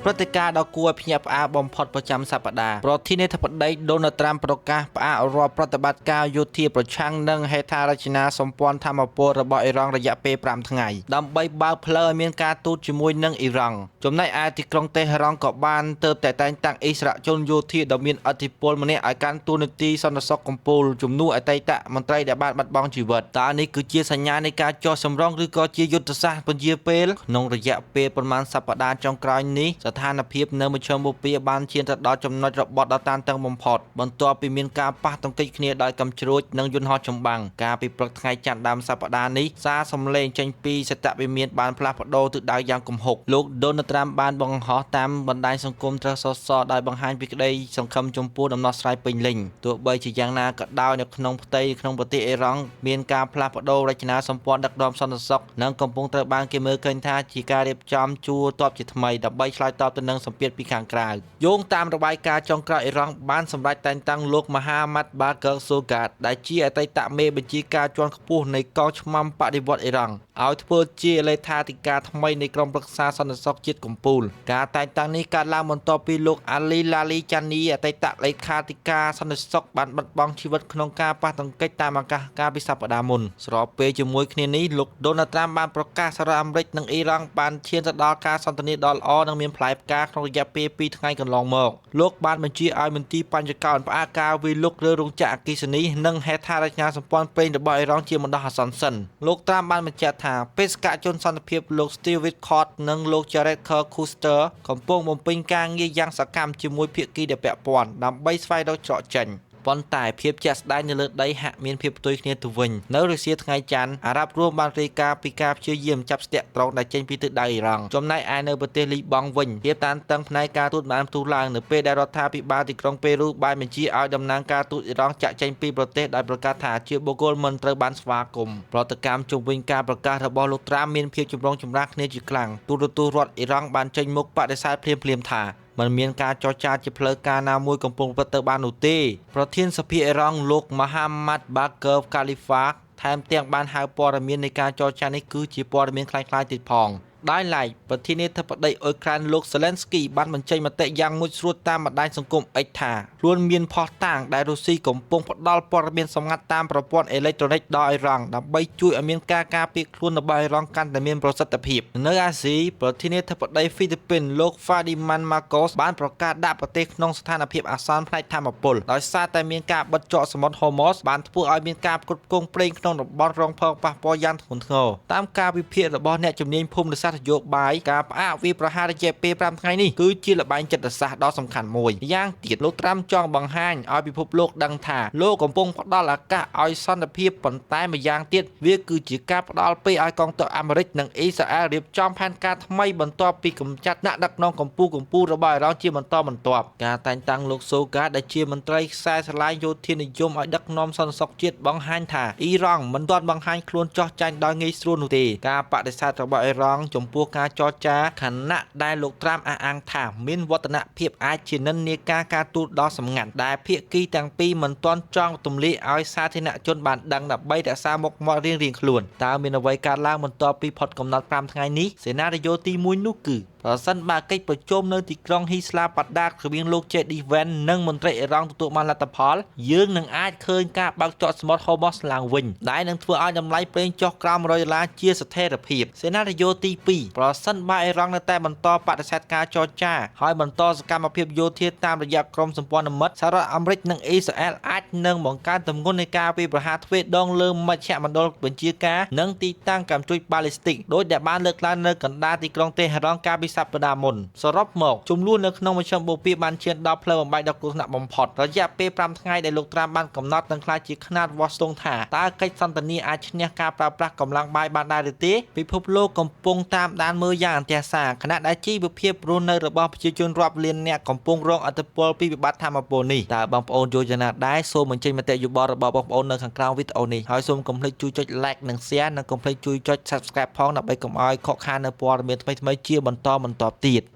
ព្រឹត្តិការណ៍ដ៏គួរឲ្យភ្ញាក់ផ្អើលបំផុតប្រចាំសប្តាហ៍ប្រធានាធិបតីដូណាល់ត្រាំប្រកាសផ្អាករាល់ប្រតិបត្តិការយោធាប្រឆាំងនឹងហេដ្ឋារចនាសម្ព័ន្ធថាមពលរបស់អ៊ីរ៉ង់រយៈពេល5ថ្ងៃដើម្បីបើកផ្លូវឲ្យមានការទូតជាមួយនឹងអ៊ីរ៉ង់ចំណែកឯទីក្រុងតេហេរ៉ង់ក៏បានទើបតែតែងតាំងអិសរាជជនយោធាដ៏មានឥទ្ធិពលម្នាក់ឲ្យកាន់តួនាទីសន្តិសុខកំពូលជំនួសអតីតមន្ត្រីដែលបានបាត់បង់ជីវិតតើនេះគឺជាសញ្ញានៃការចោះសម្រងឬក៏ជាយុទ្ធសាស្ត្រពន្យាពេលក្នុងរយៈពេលប្រមាណសប្តាហ៍ចុងក្រោយនេះស្ថានភាពនៅមជ្ឈមបូព៌ាបានឈានទៅដល់ចំណុចរបត់ដ៏តានតឹងបំផុតបន្ទាប់ពីមានការប៉ះទង្គិចគ្នាដោយកាំជ្រួចនិងយន្តហោះចម្បាំងកាលពីព្រឹកថ្ងៃច័ន្ទដើមសប្តាហ៍នេះសារសំឡេងចេញពីសេតវិមានបានផ្លាស់ប្ដូរទិសដៅយ៉ាងគំហុកលោកដូណាល់ត្រាំបានបង្ហោះតាមបណ្ដាញសង្គមត្រឹសសរដោយបង្ហាញពីក្តីសង្ឃឹមចំពោះដំណោះស្រាយពេញលេញទោះបីជាយ៉ាងណាក៏ដោយនៅក្នុងផ្ទៃក្នុងប្រទេសអ៊ីរ៉ង់មានការផ្លាស់ប្ដូររចនាសម្ព័ន្ធដឹកនាំសន្តិសុខនិងកំពុងត្រូវបានគេមើលឃើញថាជាការរៀបចំជួរទ័ពជាថ្មីដើម្បីឆ្លើយតបទៅនឹងសម្ពាធពីខាងក្រៅយោងតាមរបាយការណ៍ចុងក្រោយអ៊ីរ៉ង់បានសម្រេចតែងតាំងលោកមហាម៉ាត់បាកើសូហ្គាតដែលជាអតីតមេបញ្ជាការជាន់ខ្ពស់នៃកងឆ្មាំបដិវត្តអ៊ីរ៉ង់ឲ្យធ្វើជាលេខាធិការថ្មីនៃក្រុមប្រឹក្សាសន្តិសុខជាតិកំពូលការតែងតាំងនេះកើតឡើងបន្ទាប់ពីលោកអាលីឡាលីចានីអតីតលេខាធិការសន្តិសុខបានបាត់បង់ជីវិតក្នុងការប៉ះទង្គិចតាមអាកាសកាលពីសប្តាហ៍មុនស្របពេលជាមួយគ្នានេះលោកដូណាល់ត្រាំបានប្រកាសសហរដ្ឋអាមេរិកនិងអ៊ីរ៉ង់បានឈានទៅដល់ការសន្ទនាដ៏ល្អនិងមានផ្លែផ្កាក្នុងរយៈពេល2ថ្ងៃកន្លងមកលោកបានបញ្ជាឲ្យមន្ទីរបញ្ចកោណផ្អាកការវាយលុកលើរោងចក្រអគ្គិសនីនិងហេដ្ឋារចនាសម្ព័ន្ធប្រេងរបស់អ៊ីរ៉ង់ជាបណ្ដោះអាសន្នសិនលោកត្រាំបានបញ្ជាក់ថាបេសកជនសន្តិភាពលោក Steve Witkoff និងលោក Jared Kushner កំពុងបំពេញការងារយ៉ាងសកម្មជាមួយភាគីដែលពាក់ព័ន្ធដើម្បីស្វែងរកច្រកចេញប៉ុន្តែភាពជាក់ស្ដែងនៅលើដីហាក់មានភាពផ្ទុយគ្នាទៅវិញនៅរុស្ស៊ីថ្ងៃច័ន្ទអារ៉ាប់រួមបានរាយការណ៍ពីការព្យាយាមចាប់ស្ទាក់ត្រង់ដែលចេញពីទិសដៅអ៊ីរ៉ង់ចំណែកឯនៅប្រទេសលីបង់វិញភាពតានតឹងផ្នែកការទូតបានផ្ទុះឡើងនៅពេលដែលរដ្ឋាភិបាលទីក្រុងពេរូបានបញ្ជាឲ្យតំណាងការទូតអ៊ីរ៉ង់ចាក់ចេញពីប្រទេសដោយប្រកាសថាជាបុគ្គលមិនត្រូវបានស្វាគមន៍ប្រតិកម្មជុំវិញការប្រកាសរបស់លោកត្រាំមានភាពចម្រូងចម្រាសគ្នាជាខ្លាំងទូរទស្សន៍រដ្ឋអ៊ីរ៉ង់បានចេញមុខបដិសេធភ្លាមៗថាមិនមានការចរចាជាផ្លូវការណាមួយកំពុងប្រព្រឹត្តទៅបាននោះទេប្រធានសភាអ៊ីរ៉ង់លោកមហាម៉ាត់បាកើកាលីហ្វាថែមទាំងបានហៅព័ត៌មាននៃការចរចានេះគឺជាព័ត៌មានក្លែងក្លាយទៀតផងដោយឡែកប្រធានាធិបតីអ៊ុយក្រែនលោកសេឡិនស្គីបានបញ្ចេញមតិយ៉ាងមុតស្រួតតាមបណ្ដាញសង្គម X ថាខ្លួនមានភស្តុតាងដែលរុស្ស៊ីកំពុងផ្ដល់ព័ត៌មានសម្ងាត់តាមប្រព័ន្ធអេឡិចត្រូនិកដល់អ៊ីរ៉ង់ដើម្បីជួយឲ្យមានការការពារខ្លួនរបស់អ៊ីរ៉ង់កាន់តែមានប្រសិទ្ធភាពនៅអាស៊ីប្រធានាធិបតីហ្វីលីពីនលោកហ្វាឌីម៉ាន់ម៉ាកូសបានប្រកាសដាក់ប្រទេសក្នុងស្ថានភាពអាសន្នផ្នែកថាមពលដោយសារតែមានការបិទច្រកសមុទ្រហូម៉ូសបានធ្វើឲ្យមានការផ្គត់ផ្គង់ប្រេងក្នុងតំបន់រងផលប៉ះពាល់យ៉ាងធ្ងន់ធ្ងរតាមការវិភាគរបស់អ្នកជំនាញភូមិសាស្ត្រនយោបាយការផ្អាកវាយប្រហាររយៈពេល5ថ្ងៃនេះគឺជាល្បែងចិត្តសាស្ត្រដ៏សំខាន់មួយយ៉ាងទៀតលោកត្រាំចង់បង្ហាញឲ្យពិភពលោកដឹងថាលោកកំពុងផ្ដល់ឱកាសឲ្យសន្តិភាពប៉ុន្តែម្យ៉ាងទៀតវាគឺជាការផ្ដល់ពេលឲ្យកងទ័ពអាមេរិកនិងអ៊ីស្រាអែលរៀបចំផែនការថ្មីបន្ទាប់ពីកម្ចាត់អ្នកដឹកនាំកម្ពុជាកម្ពុជារបស់អ៊ីរ៉ង់ជាបន្តបន្ទាប់ការតែងតាំងលោកសូកាដែលជាមន្ត្រីខ្សែស្រឡាយយោធានិយមឲ្យដឹកនាំសន្តិសុខជាតិបង្ហាញថាអ៊ីរ៉ង់មិនទាន់បង្ហាញខ្លួនចោះចាញ់ដោយងាយស្រួលនោះទេការបដិសេធរបស់អ៊ីរ៉ង់ចំពោះការចរចាខណៈដែលលោកត្រាំអះអាងថាមានវឌ្ឍនភាពអាចជានិន្នាការការទូតដ៏សម្ងាត់ដែលភាគីទាំងពីរមិនទាន់ចង់ទម្លាយឲ្យសាធារណជនបានដឹងដើម្បីរក្សាមុខមាត់រៀងៗខ្លួនតើមានអ្វីកើតឡើងបន្ទាប់ពីផុតកំណត់5ថ្ងៃនេះសេណារីយ៉ូទី1នោះគឺប្រសិនបើកិច្ចប្រជុំនៅទីក្រុងហ៊ីស្លាបាដាតរវាងលោកជេឌីវ៉ែននិងមន្ត្រីអ៊ីរ៉ង់ទទួលបានលទ្ធផលយើងនឹងអាចឃើញការបើកច្រកសមុទ្រហូម៉ូសឡើងវិញដែលនឹងធ្វើឲ្យតម្លៃប្រេងចុះក្រោម100ដុល្លារជាស្ថិរភាពសេណារីយ៉ូទី2ប្រសិនបើអ៊ីរ៉ង់នៅតែបន្តបដិសេធការចរចាហើយបន្តសកម្មភាពយោធាតាមរយៈក្រុមសម្ព័ន្ធមិត្តសហរដ្ឋអាមេរិកនិងអ៊ីស្រាអែលអាចនឹងបង្កើនទម្ងន់នៃការវាយប្រហារទ្វេដងលើមជ្ឈមណ្ឌលបញ្ជាការនិងទីតាំងកាំជ្រួចបាលីស្ទិកដោយដែលបានលើកឡើងនៅកណ្ដាលទីក្រុងតេហេរ៉ង់កាលពីសប្តាហ៍មុនសរុបមកចំនួននៅក្នុងមជ្ឈមបូព៌ាបានឈានដល់ផ្លូវបំបែកដ៏គ្រោះថ្នាក់បំផុតរយៈពេល5ថ្ងៃដែលលោកត្រាំបានកំណត់នឹងក្លាយជាខ្នាតវាស់ស្ទង់ថាតើកិច្ចសន្ទនាអាចឈ្នះការប្រើប្រាស់កម្លាំងបាយបានដែរឬទេពិភពលោកកំពុងតាមដានមើលយ៉ាងអន្ទះសារខណៈដែលជីវភាពរស់នៅរបស់ប្រជាជនរាប់លាននាក់កំពុងរងឥទ្ធិពលពីវិបត្តិធម្មពលនេះតើបងប្អូនយល់យ៉ាងណាដែរសូមបញ្ចេញមតិយោបល់របស់បងប្អូននៅខាងក្រោមវីដេអូនេះហើយសូមកុំភ្លេចជួយចុច like និង share និងកុំភ្លេចជួយចុច subscribe ផងដើម្បីកុំឲ្យខកខាននៅព័ត៌មានថ្មីៗជាបន្តបន្ទាប់ទៀត។